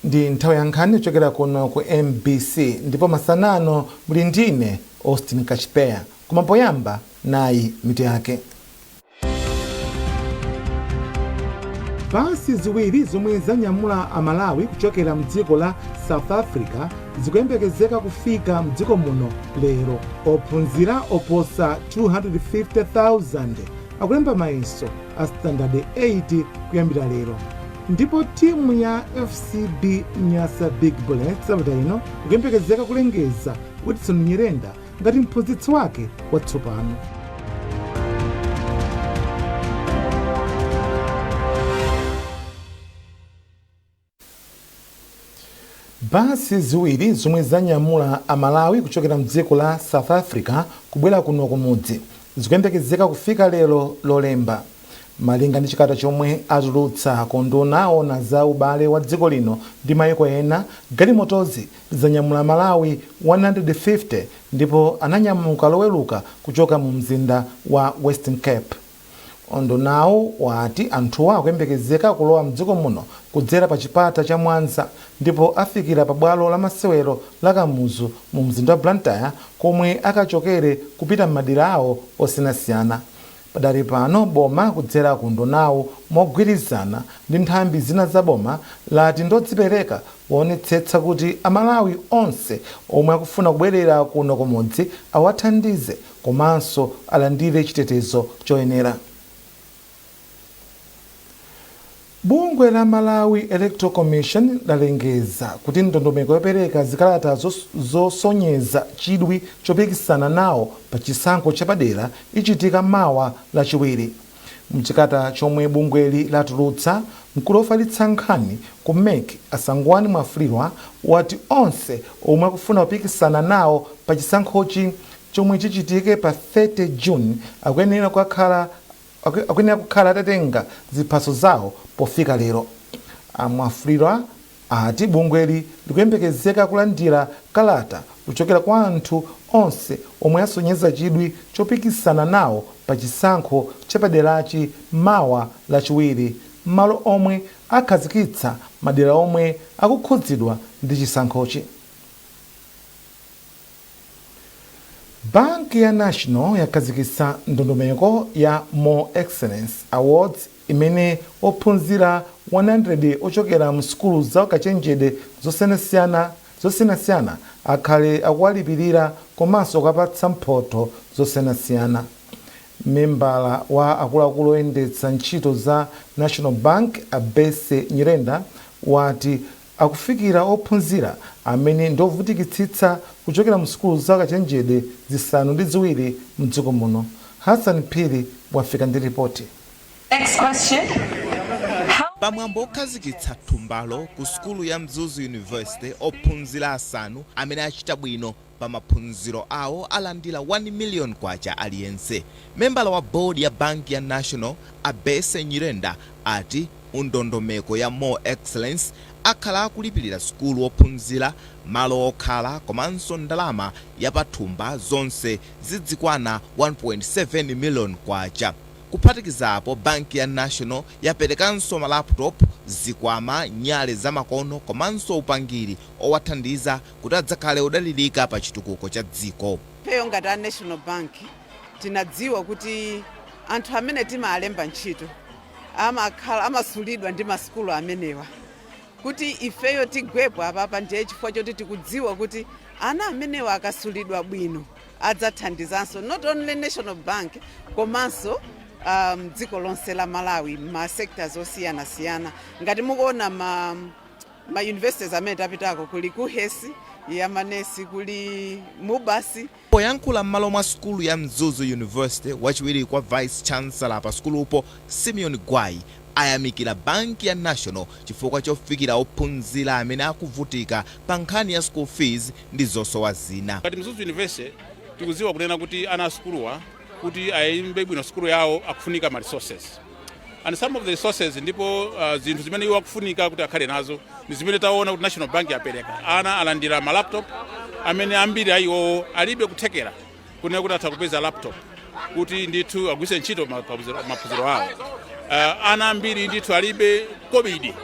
Ndi nthawi ya nkhani kuchokera kuno ku MBC, ndipo masanano muli ndine Austin Kachipeya. Koma poyamba, nayi mitu yake. Basi ziwiri zomwe zanyamula Amalawi kuchokera mdziko la South Africa zikuyembekezeka kufika mdziko muno lero. Ophunzira oposa 250,000 akulemba mayeso a Standard 8 kuyambira lero. Ndipo timu ya FCB Nyasa Big Bullets sabata ino ikuyembekezeka kulengeza Wilson Nyirenda ngati mphunzitsi wake watsopano. Basi ziwiri zomwe zanyamula Amalawi kuchokera mdziko la South Africa kubwera kuno kumudzi zikuyembekezeka kufika lero Lolemba. Malinga ndi chikalata chomwe atulutsa ku unduna owona za ubale wa dziko lino ndi mayiko ena, galimotozi zanyamula Amalawi 150 ndipo ananyamuka Loweruka kuchoka mu mzinda wa Western Cape. Undunawu wati anthuwa akuyembekezeka kulowa mdziko muno kudzera pa chipata cha Mwanza ndipo afikira pa bwalo la masewero la Kamuzu mu mzinda wa Blantyre, komwe akachokere kupita m'madera awo osiyanasiyana. Padali pano, boma kudzera ku undunawu mogwirizana ndi nthambi zina za boma lati ndodzipereka kuonetsetsa kuti Amalawi onse omwe akufuna kubwerera kuno kumudzi awathandize komanso alandire chitetezo choyenera. Bungwe la Malawi Electoral Commission lalengeza kuti ndondomeko yopereka zikalata zosonyeza chidwi chopikisana nawo pa chisankho chapadera ichitika mawa Lachiwiri. Mchikalata chomwe bungweli latulutsa, mkulu wofalitsa nkhani ku MEC a Sangwani Mwafulirwa wati onse omwe akufuna kupikisana nawo pa chisankhochi chomwe chichitike pa 30 June akuyenera kukhala atatenga ziphaso zawo pofika lero. A Mwafulirwa ati bungweli likuyembekezeka kulandira kalata kuchokera kwa anthu onse omwe asonyeza chidwi chopikisana nawo pa chisankho chapaderachi mawa Lachiwiri m'malo omwe akhazikitsa madera omwe akukhudzidwa ndi chisankhochi. Banki ya National yakhazikitsa ndondomeko ya Mo Excellence Awards imene ophunzira 100 ochokera msukulu za ukachenjede zosiyanasiyana akhale akuwalipirira komanso kuwapatsa mphotho zosiyanasiyana. Membala wa akuluakulu oyendetsa ntchito za National Bank a Besse Nyirenda wati akufikira ophunzira amene ndiovutikitsitsa kuchokera msukulu za ukachenjede zisanu ndi ziwiri mdziko muno. Hassan Phiri wafika ndi ripoti. Next question. How Pamwambo okhazikitsa thumbalo ku sukulu ya Mzuzu University, ophunzira asanu amene achita bwino pa maphunziro awo alandira 1 million kwacha aliyense. Membala wa board ya banki ya National a Besse Nyirenda ati undondomeko ya Mo Excellence akhala akulipirira sukulu ophunzira, malo okhala komanso ndalama yapathumba, zonse zidzikwana 1.7 million kwacha. Kuphatikiza apo, banki ya National yaperekanso ma laptop, zikwama, nyale zamakono komanso upangiri owathandiza kuti adzakhale odalirika pa chitukuko cha dziko. Ifeyo ngati a National Bank tinadziwa kuti anthu amene timalemba ntchito amakhala amasulidwa ndi masukulu amenewa. Kuti ifeyo tigwepo apapa ndiye chifukwa choti tikudziwa kuti ana amenewa akasulidwa bwino adzathandizanso not only National Bank komanso dziko lonse la Malawi ma sectors osiyanasiyana. Ngati mukuona ma universities amene tapitako, kuli KUHeS ya manesi, kuli MUBAS. Poyankhula m'malo mwa sukulu ya Mzuzu University, wachiwiri kwa vice chancellor pa sukulupo Simeon Gwai ayamikira banki ya National chifukwa chofikira ophunzira amene akuvutika pa nkhani ya school fees ndi zosowa zina. Ngati Mzuzu University tikudziwa kunena kuti ana asukuluwa kuti ayimbe bwino sukulu yawo akufunika ma resources, and some of the resources ndipo zinthu zimene iwo akufunika kuti akhale nazo ndi zimene taona kuti National Bank yapereka. Ana alandira ma laptop amene ambiri a iwowo alibe kuthekera kunena kuti atha kupeza laptop kuti ndithu agwiritse ntchito maphunziro awo. Ana ambiri ndithu alibe kobidi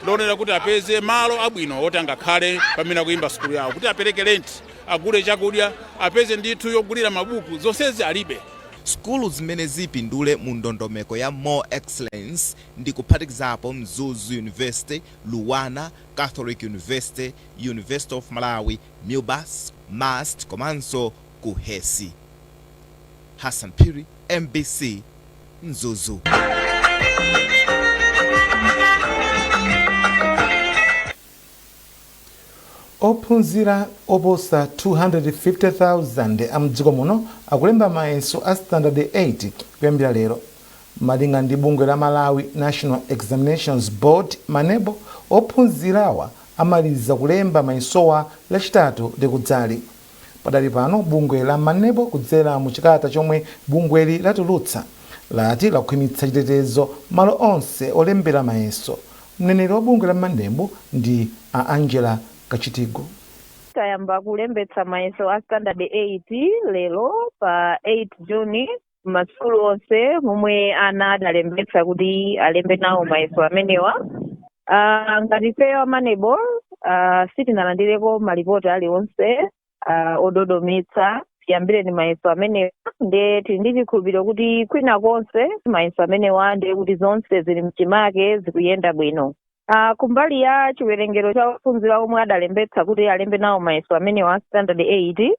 lonera kuti apeze malo abwino oti angakhale pamene akuyimba sukulu yawo, kuti apereke rent, agule chakudya, apeze ndithu yogulira mabuku, zonsezi alibe. Sukulu zimene zipindule mu ndondomeko ya More Excellence ndi kuphatikizapo Mzuzu University, LUANAR, Catholic University, University of Malawi, MUBAS, MUST komanso KUHeS. Hassan Phiri, MBC, Mzuzu. Ophunzira oposa 250,000 a mdziko muno akulemba mayeso a Standard 8 kuyambira lero. Malinga ndi bungwe la Malawi National Examinations Board, MANEB, ophunzirawa amaliza kulemba mayesowa Lachitatu likudzali. Padali pano bungwe la MANEB, kudzera mu chikalata chomwe bungweli latulutsa, lati lakhwimitsa chitetezo malo onse olembera mayeso. Mneneri wa bungwe la MANEB ndi a Angela Kachitigo. Tayamba kulembetsa mayeso a Standard 8 lero pa 8 Juni masukulu onse momwe ana adalembetsa kuti alembe nawo mayeso amenewa. Ngati ifeyo a MANEB sitinalandireko malipoti aliwonse ododometsa chiyambireni mayeso amenewa, nde tili ndi chikhulupiriro kuti kwina konse mayeso amenewa ndiye kuti zonse zili mchimake, zikuyenda bwino. Kumbali ya chiwerengero cha ophunzira omwe adalembetsa kuti alembe nawo mayeso amenewa Standard 8,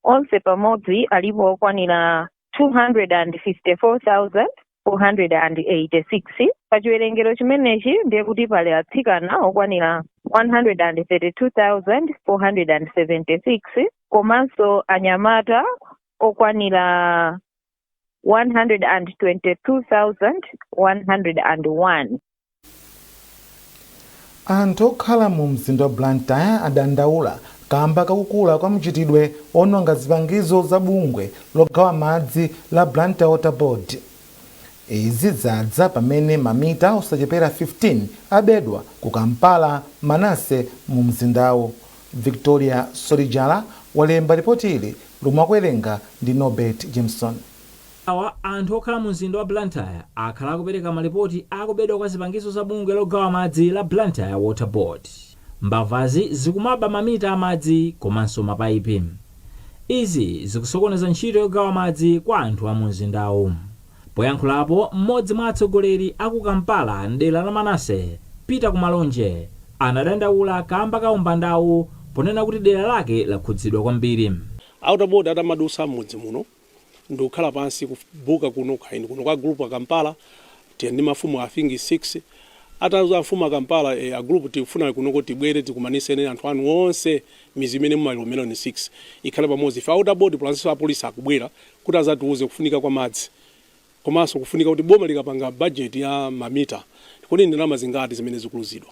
onse pamodzi alipo okwanira 254,486. Pa chiwerengero chimenechi ndiye kuti pali atsikana okwanira 132,476 komanso anyamata okwanira 122,101. Anthu okhala mu mzinda wa Blantyre adandaula kamba kakukula kwa mchitidwe ononga zipangizo za bungwe logawa madzi la Blantyre Water Board. Izi zadza pamene mamita osachepera 15 abedwa ku Kampala Manase mu mzindawo. Victoria Solijala walemba ripoti ili lomwe akuwerenga ndi Norbert Jameson. Awa anthu okhala mu mzinda wa Blantyre akhala akupereka malipoti akubedwa kwa zipangizo za bungwe logawa madzi la Blantyre Water Board. Mbavazi zikumaba mamita amadzi komanso mapaipi. Izi zikusokoneza ntchito yogawa madzi kwa anthu a mu mzindawu. Poyankhulapo, mmodzi mwa atsogoleri aku Kampala mdera la Manase, Peter Kumalonje, anadandaula kamba ka umbandawu ponena kuti dera lake lakhudzidwa kwambiri. Water Board atamadusa m'mudzi muno ndikukhala pansi kubuka kuno khaini kuno kwa group a Kampala, tiye ndi mafumu afingi 6 ataza mfumu a Kampala, a group tikufuna kunoko tibwere tikumanisene anthu anu onse, mizi imene mumalomera ni 6 ikhale pamodzi. Ife Water Board plus apolisi akubwera kuti azatiuze kufunika kwa madzi komanso kufunika kuti boma likapanga budget ya mamita, kodi ndalama zingati zimene zikuluzidwa.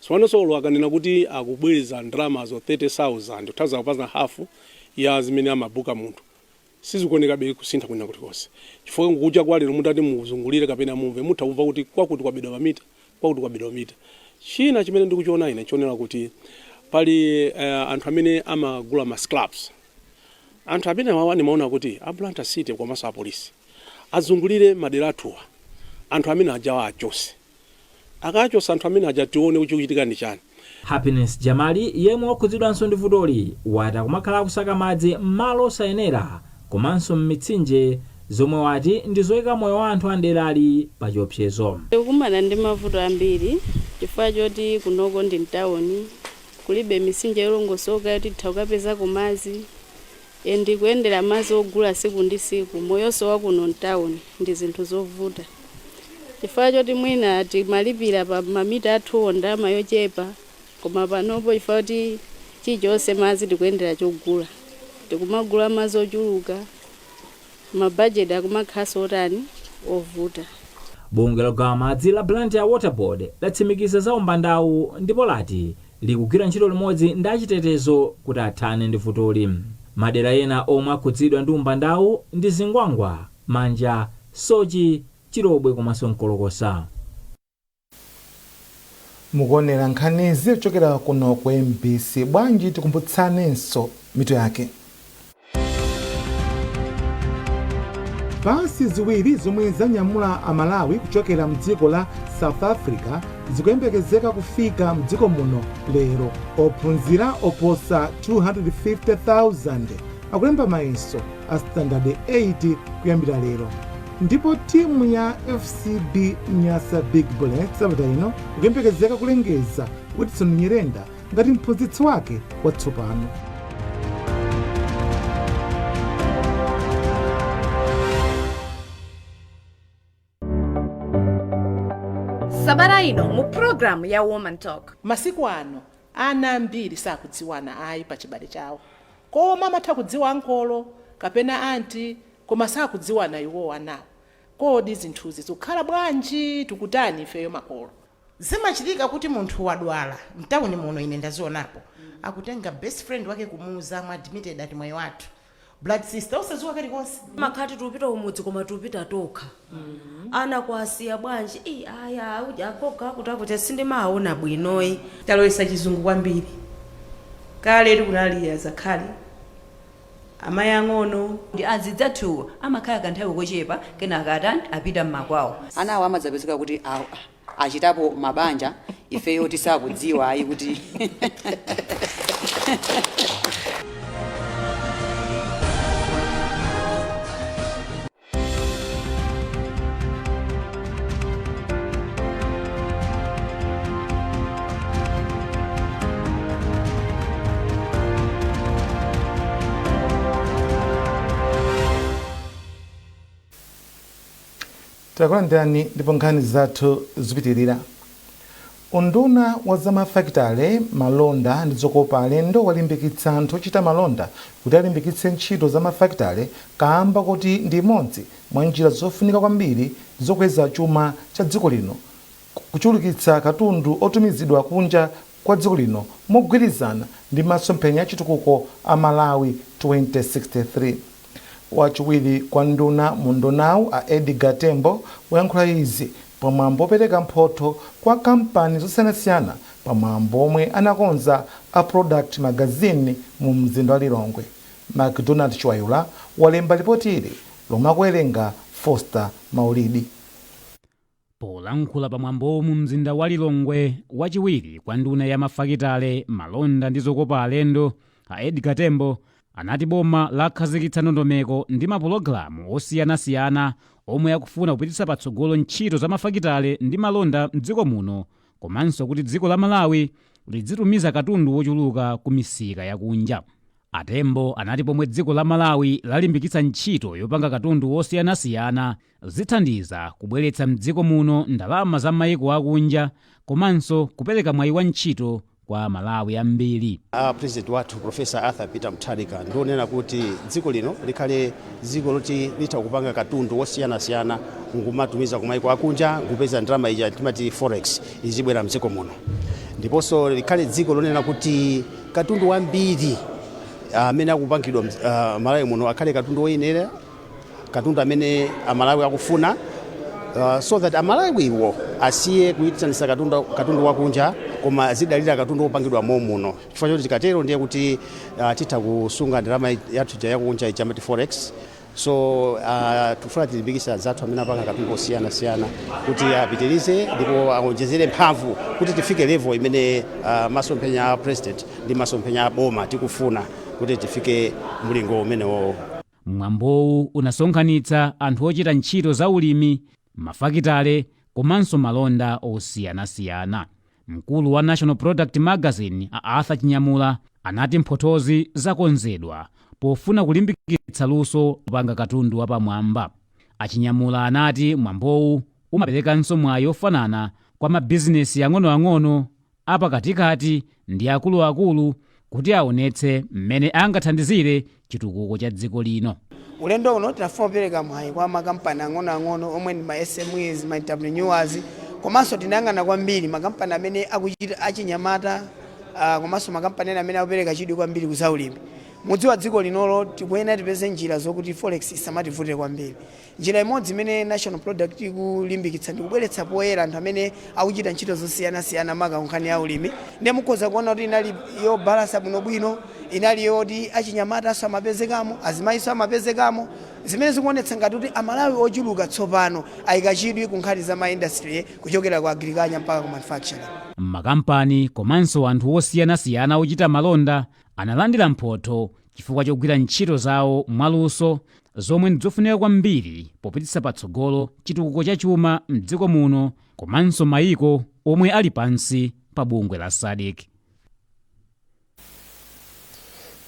So akanena kuti akubweza ndalamazo 30,000 kuthaza kupasa hafu ya zimene amabuka munthu, sizikuonekabe kusintha kwina kulikonse, chifukwa kucha kwa lero mutati muzungulire kapena mumve, mutha kumva kuti kwakuti kwabedwa mamita, kwakuti kwabedwa mamita. China chimene ndikuchiona ine chionera kuti pali anthu amene amagula ma scraps. Anthu amene wawa nimaona kuti a Blantyre City komanso apolisi azungulire madera athuwa, anthu amene ajawa achose. Akachosa anthu amene aja, tione kuti chikuchitika ndi chani. Happiness Jamali, yemwe wakhudzidwanso ndi vutoli, wati akumakhala akusaka madzi m'malo osayenera komanso m'mitsinje, zomwe wati ndi zoyika moyo wa anthu a mderali pa chiopsezo. Tikukumana ndi mavuto ambiri chifukwa choti kunoko ndi mtawuni, kulibe mitsinje yolongosoka yoti titha kukapezako madzi, and kuyendera madzi ogula siku ndi siku. Moyonso wa kuno mtawuni ndi zinthu zovuta chifukwa choti mwina timalipira pa mamita athuwo ndalama yochepa, koma panopo chifukwa choti chilichonse madzi tikuyendera chogula, tikumagula madzi ochuluka, mabajeti akumakhalanso otani, ovuta. Bungwe logawa madzi la Blantyre Water Board latsimikiza za umbandawu ndipo lati likugwira ntchito limodzi ndi achitetezo kuti athane ndi vutoli. Madera ena omwe akhudzidwa ndi umbandawu ndi Zingwangwa, Manja, Soche, Chilobwe komanso Nkolokosa. Mukuonera nkhanizi kuchokera kuno ku MBC. Bwanji tikumbutsanenso mitu yake. Basi ziwiri zomwe zanyamula Amalawi kuchokera mdziko la South Africa zikuyembekezeka kufika mdziko muno lero. Ophunzira oposa 250,000 akulemba mayeso a Standard 8 kuyambira lero. Ndipo timu ya FCB Nyasa Big Bullets sabata ino ikuyembekezeka kulengeza Wilson Nyirenda ngati mphunzitsi wake watsopano. Sabata ino mu programu ya Woman Talk. Masiku ano ana ambiri sakudziwana ayi pa chibale chawo, koma amatha kudziwa ankolo kapena anti, koma sakudziwana iwowo anawo. Kodi zinthuzi zikukhala bwanji? Tikutani ifeyo makolo? Zimachitika kuti munthu wadwala mtawuni muno, ine ndazionapo, akutenga best friend wake kumuuza, mwa admitted ati mwayi wathu blood sister, usadziwa kalikonse. Makhati tupita umudzi koma tupita tokha, ana kwasiya bwanji? I aya uja agogo akuti akuti sindimaona bwinoyi. Talowesa chizungu kwambiri. Kale tikunali azakhali, amayi ang'ono. Ndi azidzathuwa amakhala kanthawi kochepa, kenaka atani, apita mmakwawo. Anawo amadzapezeka kuti achitapo mabanja ifeyo tisakudziwa ayi kuti. Takulandirani ndipo nkhani zathu zipitirira. Unduna wa zamafakitale, malonda ndi zokopa alendo walimbikitsa anthu ochita malonda kuti alimbikitse ntchito za mafakitale kamba kuti ndi imodzi mwa njira zofunika kwambiri zokweza chuma cha dziko lino, kuchulukitsa katundu otumizidwa kunja kwa dziko lino mogwirizana ndi masomphenya achitukuko a Malawi 2063. Wachiwiri kwa nduna mu undunawu a Edgar Tembo wayankhula izi pamwambo opereka mphotho kwa kampani zosiyanasiyana pamwambo omwe anakonza a Product Magazine mu mzinda wa Lilongwe. Macdonald Chiwayula walemba ripoti ili lomwe akuwerenga Foster Maulidi. Polankhula pamwambowu mu mzinda wa Lilongwe, wachiwiri kwa nduna ya mafakitale, malonda ndi zokopa alendo a Edgar Tembo anati boma lakhazikitsa ndondomeko ndi mapulogalamu osiyanasiyana omwe akufuna kupititsa patsogolo ntchito za mafakitale ndi malonda mdziko muno, komanso kuti dziko la Malawi lidzitumiza katundu wochuluka ku misika yakunja. Atembo anati pomwe dziko la Malawi lalimbikitsa ntchito yopanga katundu wosiyanasiyana, zithandiza kubweretsa mdziko muno ndalama za mayiko akunja komanso kupereka mwayi wa ntchito kwa Malawi ambiri. A president wathu Professor Arthur Peter Mutharika ndionena kuti dziko lino likhale dziko loti litha kupanga katundu wosiyanasiyana nkumatumiza kumayiko akunja, nkupeza ndalama ija timati forex izibwera mdziko muno, ndiponso likhale dziko lonena kuti katundu wambiri amene akupangidwa Malawi muno akhale katundu woyenera, katundu amene Amalawi akufuna, so that Amalawiwo asiye kuyitanisa katundu wakunja koma azidalira katundu wopangidwa momuno, chifukwa choti tikatero ndiye kuti titha kusunga ndalama yathu ija yakunja ija amati forex. So tikufuna tilimbikitse anzathu amene apanga katundu osiyanasiyana kuti apitirize ndipo awonjezere mphamvu kuti tifike level imene masomphenya a president ndi masomphenya a boma tikufuna kuti tifike mlingo umenewo. Mwambowu unasonkhanitsa anthu ochita ntchito za ulimi, mafakitale komanso malonda osiyanasiyana. Mkulu wa National Product Magazine a Arthur Chinyamula anati mphothozi zakonzedwa pofuna kulimbikitsa luso lopanga katundu wapamwamba. Achinyamula anati mwambowu umaperekanso mwayi ofanana kwa mabizinesi ang'onoang'ono, apakatikati ndi akuluakulu kuti aonetse mmene angathandizire chitukuko cha dziko lino. Ulendo uno tinafuna kupereka mwayi kwa makampani ang'onoang'ono omwe ndi ma SMEs, ma entrepreneurs, komanso tinayang'ana kwambiri makampani amene akuchita achinyamata, komanso makampani ena amene akupereka chidwi kwambiri kuzaulimi. Mudziwa dziko linolo tikuyenera tipeze njira zokuti forex isamativute kwambiri. Njira imodzi imene National Product ikulimbikitsa ndi kubweretsa poyera anthu amene akuchita ntchito zosiyanasiyana maka nkhani ya ulimi. Ndiye mukhoza kuona kuti inali yobalasa bwinobwino, inali yoti achinyamata amapezekamo, azimayinso amapezekamo. Zimene zikuonetsa ngati kuti Amalawi ochuluka tsopano ayika chidwi ku nkhani za ma industry, kuchokera ku agriculture mpaka ku manufacturing. Makampani komanso anthu osiyanasiyana ochita malonda analandira mphotho chifukwa chogwira ntchito zawo mwaluso, zomwe ndizofunika kwambiri popititsa patsogolo chitukuko cha chuma mdziko muno komanso mayiko omwe ali pansi pa bungwe la SADC.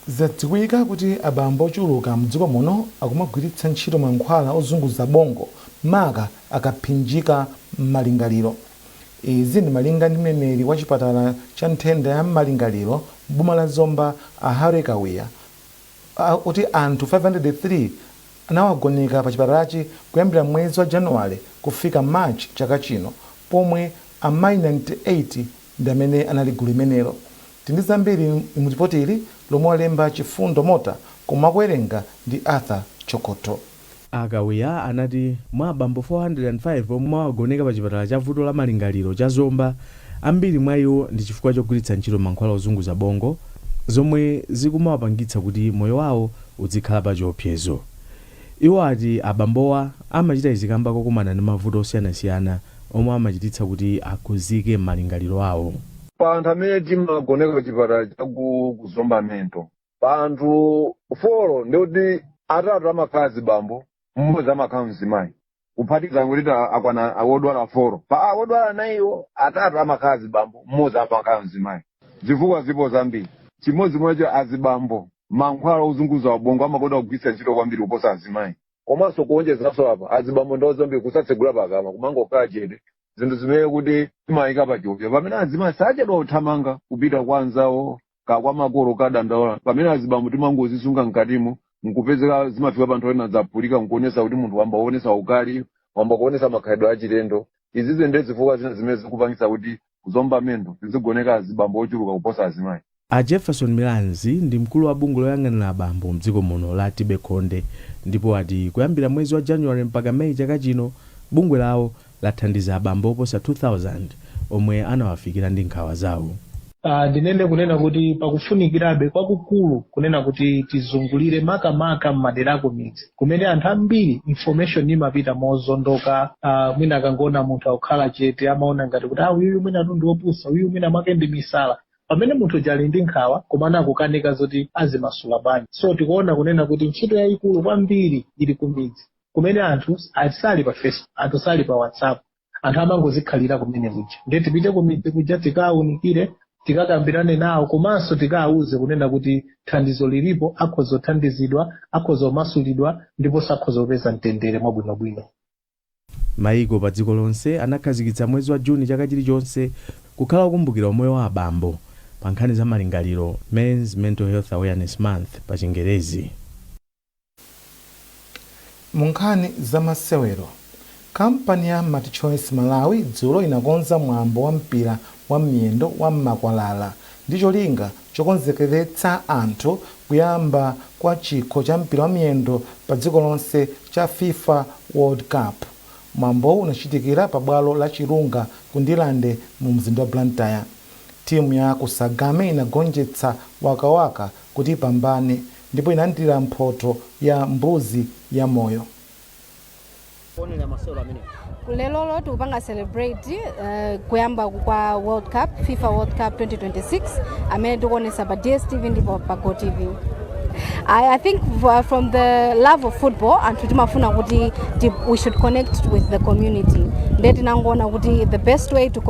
Zadziwika kuti abambo ochuluka mdziko muno akumagwiritsa ntchito mankhwala ozunguza bongo, maka akaphinjika m'malingaliro. Izi ndi malinga ndi mneneri wa chipatala cha nthenda ya m'malingaliro m'boma la Zomba, a Harry Kawiya, kuti anthu 503 anawagoneka pa chipatalachi kuyambira mwezi wa Januwale kufika March chaka chino, pomwe amayi 98 ndi amene anali gulu limenelo. Tili ndi zambiri mu ripoti ili lomwe walemba Chifundo Mota koma akuwerenga ndi Arthur Chokoto. A Kawiya anati mwa abambo 405 omwe awagoneka pa chipatala cha vuto la malingaliro cha Zomba, ambiri mwa iwo ndi chifukwa chogwiritsa ntchito mankhwala ozunguza bongo zomwe zikumawapangitsa kuti moyo wawo udzikhala pa chiopsezo. Iwo ati abambowa amachita izi kamba kokumana ndi mavuto osiyanasiyana omwe amachititsa kuti akhuzike m'malingaliro awo. Pa anthu amene timagoneka ku chipatala cha ku Zomba Mental, pa anthu 4 ndikuti atatu amakhala azibambo, mmodzi amakhala mzimayi, kuphatikiza kuti akwana wodwala 4. Pa wodwala 9wo, atatu amakhala azibambo, mmodzi amakhala mzimayi. Zifukwa zipo zambiri. Chimodzi mwacho, azibambo mankhwala ozunguza ubongo amakonda kugwiritsa ntchito kwambiri kuposa azimayi. Komanso kuonjezanso apa, azibambo nthawi zambiri kusatsegula pakamwa, kumangokhala chete, zinthu zimene kuti timayika pa chiopsezo, pamene azimayi sachedwa kuthamanga kupita kwa anzawo ka kwa makolo kadandaula, pamene azibambo timangozisunga mkatimo, nkupezeka zimafika pa nthawi ina zaphulika, nkuonesa kuti munthu wamba kuonesa ukali, wamba kuonesa makhalidwe achilendo. Izizi ndi zifukwa zina zimene zikupangisa kuti ku Zomba Mental tizigoneka azibambo ochuluka kuposa azimayi. A Jefferson Milanzi ndi mkulu wa bungwe loyang'anira abambo mdziko muno la Tibe Khonde ndipo ati kuyambira mwezi wa January mpaka May chaka chino, bungwe lawo lathandiza abambo oposa 2000 omwe anawafikira ndi nkhawa zawo. Ndinene kunena kuti pakufunikirabe kwakukulu kunena kuti tizungulire, makamaka m'madera akumidzi kumene anthu ambiri information imapita mozondoka. Mwina akangoona munthu akukhala chete, amaona ngati kuti ah, uyuyu mwina tu ndi wopusa, uyuyu mwina mwake ndi misala, pamene munthu uja ali ndi nkhawa komano akukanika zoti azimasula bwanji. So tikuona kunena kuti ntchito yayikulu kwambiri ili kumidzi kumene anthu sali pa Facebook, anthu sali pa WhatsApp, anthu amangozikhalira kumene kuja. Ndiye tipite kumidzi kuja, tikawunikire, tikakambirane nawo, komanso tikawuze kunena kuti thandizo lilipo, akhoza kuthandizidwa, akhoza kumasulidwa, ndiponso akhoza kupeza mtendere mwabwinobwino. Mayiko pa dziko lonse anakhazikitsa mwezi wa Juni chaka chilichonse kukhala wokumbukira umoyo wa abambo pa nkhani za malingaliro, Men's Mental Health Awareness Month pa Chingerezi. Mu nkhani za masewero, kampani ya MultiChoice Malawi dzulo inakonza mwambo wa mpira wa miyendo wa m'makwalala ndi cholinga chokonzekeretsa anthu kuyamba kwa chikho cha mpira wa miyendo pa dziko lonse cha FIFA World Cup. Mwambowu unachitikira pa bwalo la Chilunga ku Ndirande mu mzinda wa Blantyre. Timu ya Kusagame inagonjetsa Wakawaka kuti ipambane ndipo inalandira mphoto ya mbuzi ya moyo. Lero tikupanga celebrate kuyamba kwa World Cup, FIFA World Cup 2026, amene tikuonesa pa DStv ndipo pa GOtv. I think from the love of football, anthu timafuna kuti we should connect with the community. Ndiye tinangoona kuti the best way to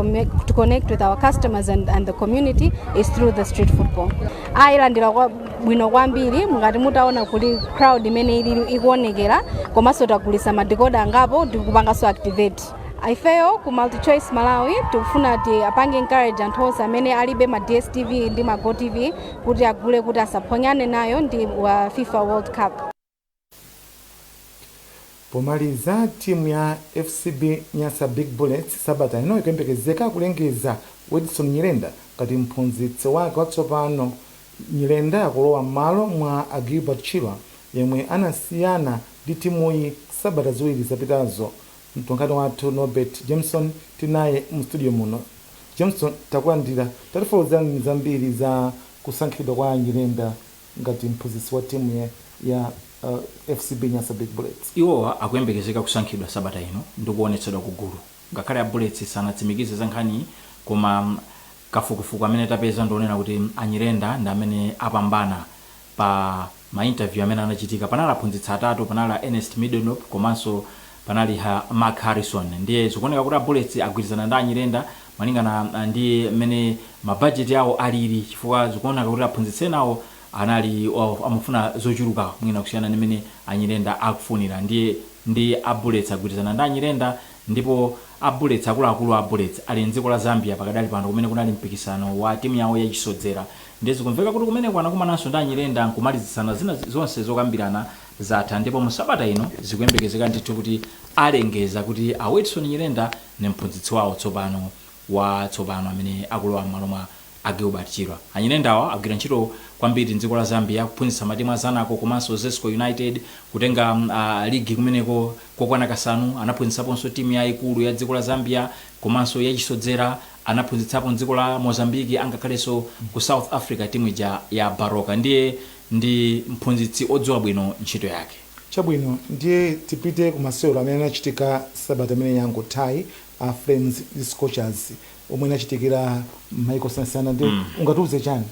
connect with our customers and the community is through the street football. Ayilandira bwino kwambiri. Mungati mutaona kuli crowd imene ili ikuonekera, komanso tagulisa ma decoder angapo, ndikupanganso activate. Ifeyo ku MultiChoice Malawi tikufuna ti apange encourage anthu onse amene alibe ma DStv ndi ma GOtv kuti agule, kuti asaphonyane nayo ndi wa FIFA World Cup. Pomaliza, timu ya FCB Nyasa Big Bullets sabata ino ikuyembekezeka kulengeza Wedson Nyirenda ngati mphunzitsi wake watsopano. Nyirenda akulowa m'malo mwa a Gilbert Chirwa yemwe anasiyana ndi timuyi sabata 2 zapitazo. Mtolankhani wathu Norbert Jameson tinaye mu studio muno. Jameson, takulandira. Tatifotokozerani zambiri za kusankhidwa kwa Nyirenda ngati mphunzitsi wa timu ya FCB Nyasa Big Bullets? Iwowa akuyembekezeka kusankhidwa sabata ino ndi kuonetsedwa ku gulu. Ngakhale a Bullets sanatsimikize za nkhaniyi, koma kafukufuku amene tapeza ndionena kuti Anyirenda ndi amene apambana pa ma interview amene anachitika. Panali aphunzitsi atatu: panali a Ernest Middendorp, komanso panali Mark Harrison. Ndiye zikuoneka kuti a Bullets agwirizana ndi Anyirenda malingana ndi mmene mabajeti awo alili, chifukwa zikuoneka kuti aphunzitsi enawo anali amafuna zochuluka mwina kusiyana ndi mmene Anyirenda akufunira. Ndiye ndi a Bullets agwirizana ndi Anyirenda. Ndipo a Bullets, akuluakulu a Bullets ali mdziko la Zambia pakadali pano, kumene kunali mpikisano wa timu yawo yachisodzera. Ndiye zikumveka kuti kumeneko anakumananso ndi Anyirenda nkumalizitsana zina zonse zokambirana zatha. Ndipo mu sabata ino zikuyembekezeka ndithu kuti alengeza kuti a Wilson Nyirenda ni mphunzitsi wawo tsopano watsopano amene akulowa m'malo mwa a Gilbert Chirwa. Anyirendawa agwira ntchito kwambiri mdziko la Zambia kuphunzitsa matimu a Zanaco komanso Zesco United, kutenga ligi kumeneko kokwana kasanu. Anaphunzitsaponso timu yayikulu ya dziko la Zambia komanso yachisodzera. Anaphunzitsapo mdziko la Mozambique, angakhalenso ku South Africa, timu ija ya Baroka. Ndiye ndi mphunzitsi odziwa bwino ntchito yake. Chabwino, ndiye tipite ku masewero amene anachitika sabata imene yangothayi, a Flames ndi Scorchers, omwe anachitikira m'maiko osiyanasiyana. Ndiye ungatiuze chani?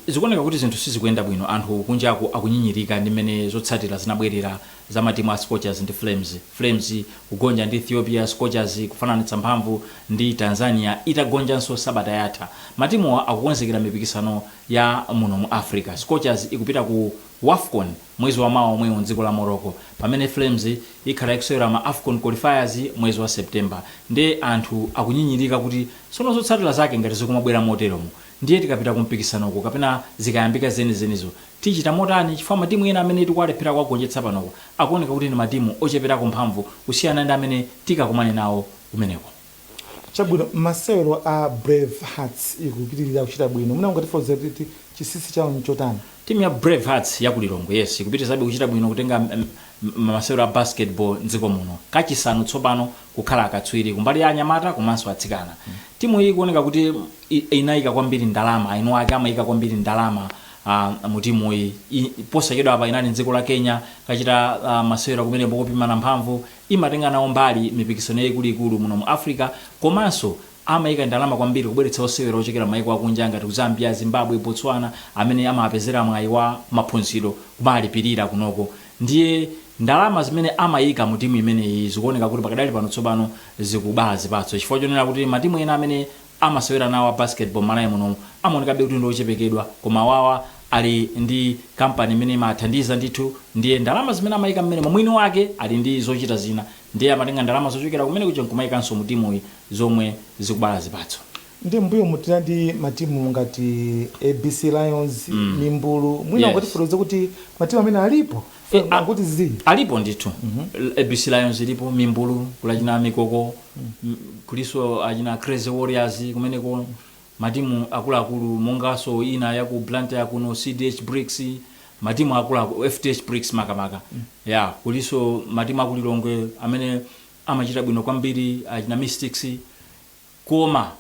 Zikuoneka kuti zinthu sizikuyenda bwino. Anthu kunjaku akunyinyirika ndi mmene zotsatira zinabwerera za matimu a Scorchers ndi Flames. Flames kugonja ndi Ethiopia, Scorchers kufananitsa mphamvu ndi Tanzania itagonjanso sabata yatha. Matimuwa akukonzekera mipikisano ya muno mu Africa. Scorchers ikupita ku WAFCON mwezi wa mawa omwewo mdziko la Morocco, pamene Flames ikhala ikusewera ma AFCON qualifiers mwezi wa September. Ndiye anthu akunyinyirika kuti tsono zotsatira zake ngati zikumabwera moteromo, ndiye tikapita ku mpikisanoku kapena zikayambika zenizenizo tichita motani? Chifukwa matimu ena amene tikuwalephera kuwagonjetsa panoko akuoneka kuti ndi matimu ocheperako mphamvu kusiyana ndi amene tikakumane nawo kumeneko. Chabwino, masewero a Brave Hearts ikupitirira kuchita bwino. Mwina ungatifotokozere kuti chinsinsi chawo nchotani? Timu ya Brave Hearts ya ku Lilongwe, yes, ikupitirizabe kuchita bwino, kutenga masewero a basketball mdziko muno kachisanu tsopano, kukhala akatswiri kumbali ya anyamata komanso atsikana. Timu iyi ikuoneka kuti inayika kwambiri ndalama, eni ake amayika kwambiri ndalama mu timuyi. Posachedwa apa inali mdziko la Kenya kachita masewero kumeneko kopimana mphamvu. Imatenga nawo mbali mipikisano yaikuluikulu muno mu Africa, komanso amayika ndalama kwambiri kubweretsa osewera ochokera maiko akunja ngati ku Zambia, Zimbabwe, Botswana, amene amapezera mwayi wa maphunziro kumalipirira kunoko. Ndiye ndalama zimene amayika mu timu imeneyi zikuoneka kuti pakadali pano tsopano zikubala zipatso, chifukwa chonena kuti matimu ena amene amasewera nawo a basketball Malawi muno amaonekabe kuti ndi ochepekedwa, koma awawa ali ndi kampani imene imathandiza ndithu. Ndiye ndalama zimene amayika mmene mwini wake ali ndi zochita zina, ndiye amatenga ndalama zochokera kumene kuja nkumayikanso mu timuyi, zomwe zikubala zipatso. Ndi mbuyo mutina ndi matimu ngati ABC Lions, Mimbulu. Mwina ungatifotokoze kuti matimu amene alipo akuti zi Alipo ndithu. ABC Lions ilipo, Mimbulu, kulachina Mikoko, kuliso achina Crazy Warriors kumeneko, matimu akuluakulu monganso ina ya ku Blantyre kuno, CDH Bricks, matimu akuluakulu, FDH Bricks makamaka. Ya, kuliso matimu akulilongwe amene amachita bwino kwambiri, achina Mystics. Koma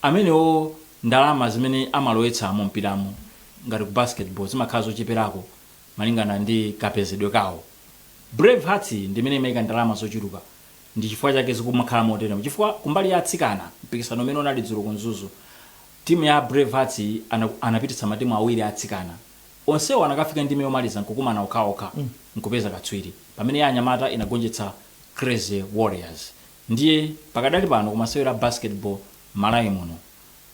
amenewo ndalama zimene amalowetsa mu mpiramo ngati ku basketball zimakhala zocheperako malingana ndi kapezedwe kawo. Brave Hearts ndi imene imayika ndalama zochuluka, ndi chifukwa chake zikumakhala motere, chifukwa kumbali ya atsikana, mpikisano umene unali dzulo ku Mzuzu, timu ya Brave Hearts anapititsa matimu awiri atsikana, onsewo anakafika ndime yomaliza nkukumana okhaokha nkupeza katswiri, pamene ya anyamata inagonjetsa Crazy Warriors. Ndiye pakadali pano kumasewera a basketball Malawi muno,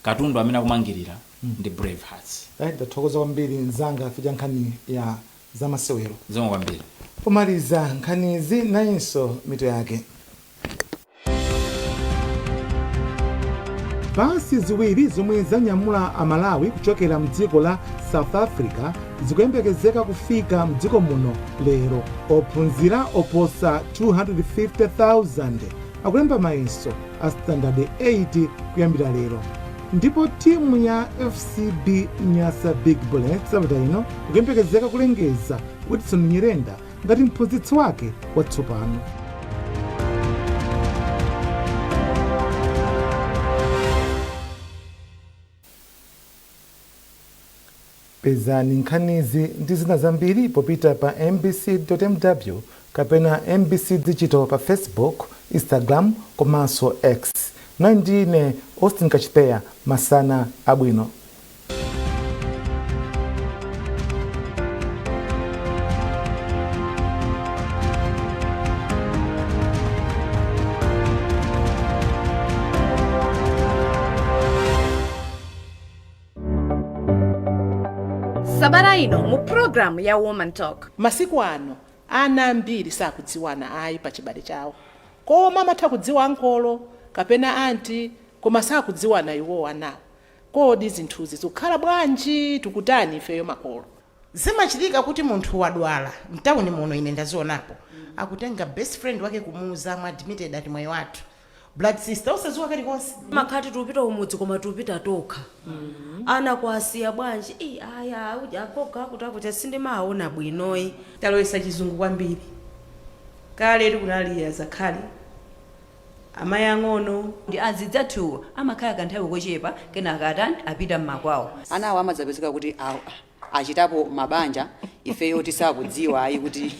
katundu amene akumangirira ndi Brave Hearts. Ndathokoza kwambiri mzanga fija nkhani ya zamasewero. Zikomo kwambiri. Pomaliza nkhanizi, nayinso mitu yake. Basi ziwiri zomwe zanyamula Amalawi kuchokera mdziko la South Africa zikuyembekezeka kufika mdziko muno lero. Ophunzira oposa 250,000 akulemba mayeso a standard 8 kuyambira lero. Ndipo timu ya FCB Nyasa Big Bullets sabata ino ikuyembekezeka kulengeza Wilson Nyirenda ngati mphunzitsi wake watsopano. Pezani nkhanizi ndi zina zambiri popita pa mbc.mw kapena MBC Digital pa Facebook, Instagram komanso X. Nayi ndine Austin Kachipeya, masana abwino. Sabata ino mu programu ya Woman Talk. Masiku ano ana ambiri sakudziwana ayi pa chibale chawo, koma amatha kudziwa ankolo kapena anti, koma sakudziwana iwowo anawo. Kodi zinthuzi zikukhala bwanji? Tikutani ifeyo makolo? Zimachitika kuti munthu wadwala mtawuni muno, ine ndazionapo, akutenga best friend wake kumuuza mwa admitted ati mwayi wathu blood sister osadziwa kalikonse. Makhati tupita kumudzi koma tupita tokha. Ana kwasiya bwanji? Ii, aya agogo akuti akuti sindimaona bwinoyi. Talowetsa chizungu kwambiri. Kale kunali azakhali, amayi ang'ono. Ndi azidzathuwo amakhala kanthawi kochepa, kenaka atani, apita mmakwawo. Anawo amadzapezeka kuti achitapo mabanja ifeyo tisakudziwa ayi kuti.